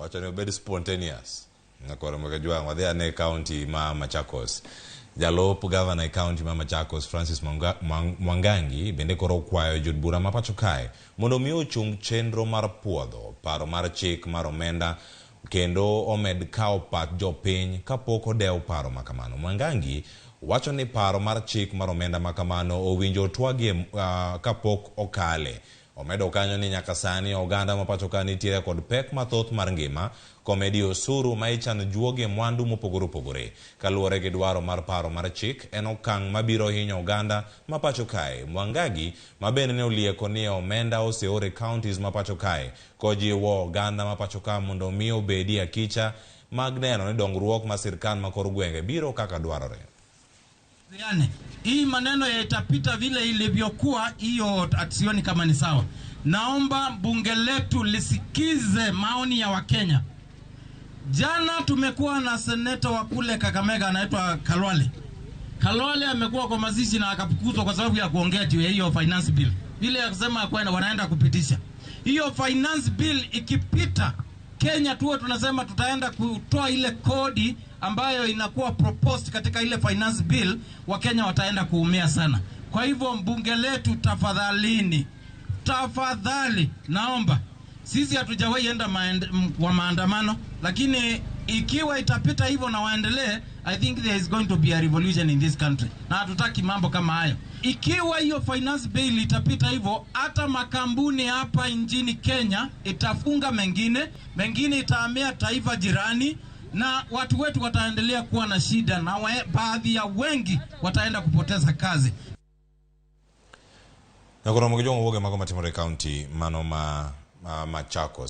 Wacho ni obed spontaneous. Nyakoro Mokajwang' wadhi ane e county ma Machakos. Jalup gavana e county ma Machakos Francis Mwangangi bende koro okwayo jod bura ma pacho kae mondo mi ochung chenro mar puodho paro mar chik mar omenda kendo omed kawo pach jopiny kapok odew paro makamano. Mwangangi wacho ni paro mar chik mar omenda makamano owinjo otwagie kapok okale. Omedo kanyo ni nyaka sani oganda ma pacho ka nitiere kod pek mathoth mar ngima komedi osuru ma ichano juogie mwandu mopogore opogore. Kaluwore gi dwaro mar paro mar chik, en okang' mabiro hinyo oganda ma pacho kae. Mwangangi ma bende ne olieko ni omenda oseor e counties ma pacho kae kojiwo oganda ma pacho ka mondo mi obedi akicha mag neno ni dongruok mar sirkal ma kor gwenge biro kaka dwarore. Yani, hii maneno ya itapita vile ilivyokuwa, hiyo sioni kama ni sawa. Naomba bunge letu lisikize maoni ya Wakenya. Jana tumekuwa na seneta wa kule Kakamega anaitwa Khalwale. Khalwale amekuwa kwa mazishi na akafukuzwa kwa sababu ya kuongea juu ya hiyo finance bill. Vile ya kusema kwenda wanaenda kupitisha. Hiyo finance bill ikipita Kenya tuwe tunasema tutaenda kutoa ile kodi ambayo inakuwa proposed katika ile finance bill, Wakenya wataenda kuumia sana. Kwa hivyo mbunge letu, tafadhalini, tafadhali naomba, sisi hatujawahi enda kwa maandamano, lakini ikiwa itapita hivyo na waendelee, I think there is going to be a revolution in this country, na hatutaki mambo kama hayo. Ikiwa hiyo finance bill itapita hivyo, hata makampuni hapa nchini Kenya itafunga mengine, mengine itahamia taifa jirani, na watu wetu wataendelea kuwa na shida, na baadhi ya wengi wataenda kupoteza kazi. Nyakoro Mokajwang' owuoge mago matimore e county mano ma Machakos.